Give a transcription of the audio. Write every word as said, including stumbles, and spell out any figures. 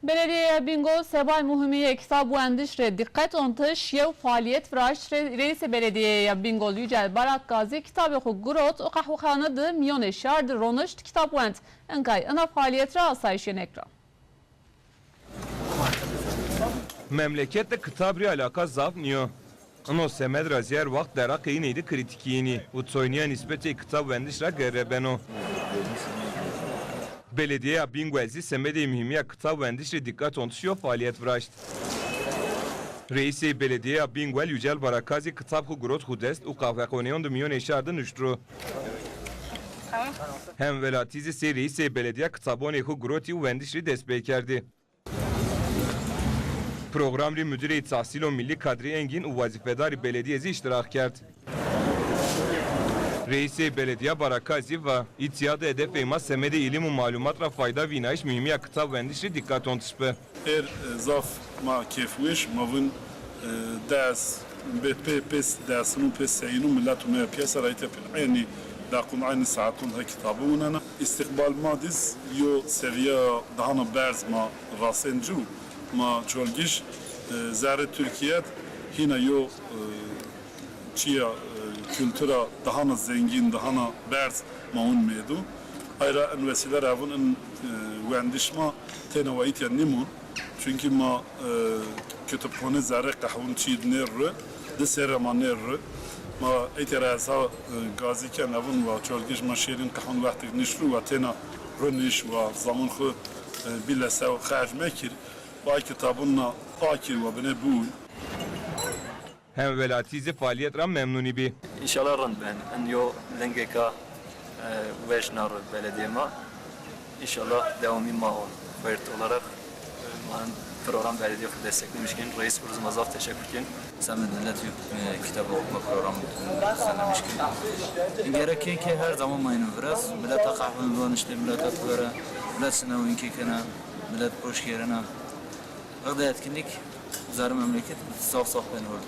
Beledîyeya Bîngol sebay muhîmîyê kitabwendiş rê dîqet ontiş yew falîyet viraşt. Re-, Reîsê Beledîyeya Bîngol Yücel Barakgazî kitabê xwu girot û qehwexane di mîyonê şar di ronişt kitab wend. Inkay ina falîyet ra asayîş yenê ekran. Memleket de kitab rê alaka zaf nîyo. Ino semed ra zî her waxt deraqê îney de krîtîkî yenî û toynîya nîsbetê kitab wendiş ra gerre beno. Beledîyeya Bîngol zî semedê muhîmîya kitab wendiş rê dîqet ontiş yew falîyet viraşt. Reîsê Beledîyeya Bîngol Yücel Barakazî kitab xwu girot xwu dest û qehwexaneyon di mîyonê şar di nuşt ro. Hemwelatî zî sey reîsê beledîya kitabonê xwu girotî û wendiş rê dest pê kerdî. Program rê mudirê Tahsîlo Millî Kadrî Engîn û wezîfedarî beledîye zî îştirak kerd. Reîsê beledîya Barakazî va, îtya di hedefê ma semedê îlim û malumat ra fayda vînayîş muhîmîya kitab wendiş rê dîqet ontiş bi. Êr, e, zaf ma kêfweş, ma vin, e, ders, bê pê, pê dersin û pê seyîn û milet û me piyasa ra îtya pê eynî deqûn, eynî saetûn ha kitabû winena. Îstîqbal ma dîz yo sevîya dahana berz ma rasên ci û ma Çolgiş, e, zerrê Tirkîye d hîna yo, e, çîya, e, kultura dahana zengîn, dahana berz ma win mêdû. Ay ra in wesîle ra vin in, e, wendiş ma têna wa îtya nîmon. Çunkî ma, e, kitapxane zerrê qehwin çî nêrri, di serre ma nêrri. Ma êtya ra ez ha, e, gazî ken evin wa Çolgiş ma şêrîn qehwin wextik nişru wa têna riniş wa zaman xwu, e, bîle sew xerc mekir. Wa kitabun na akir wa binê bûy. Hemwelatî zî falîyet ra memnûnî bî. Înşallah rind ben. In yo lingêka, e, weş na ri beledîye ma. Înşallah dewamî ma on. Xwêrt olarak, e, ma in program beledîye xwu desteklemiş kên. Reîs xwu ri zî ma zaf teşekur kên. Semed milet yo, e, kitab okuma programı düzenlemiş kên. Gerek kên ke her zaman ma ino viraz. Mileta qehwin roniştê, mileta tivera, milet sinewin kê kena, milet poş kêrena. Ixde etkinlik zerrê memleket zaf zaf ben hol.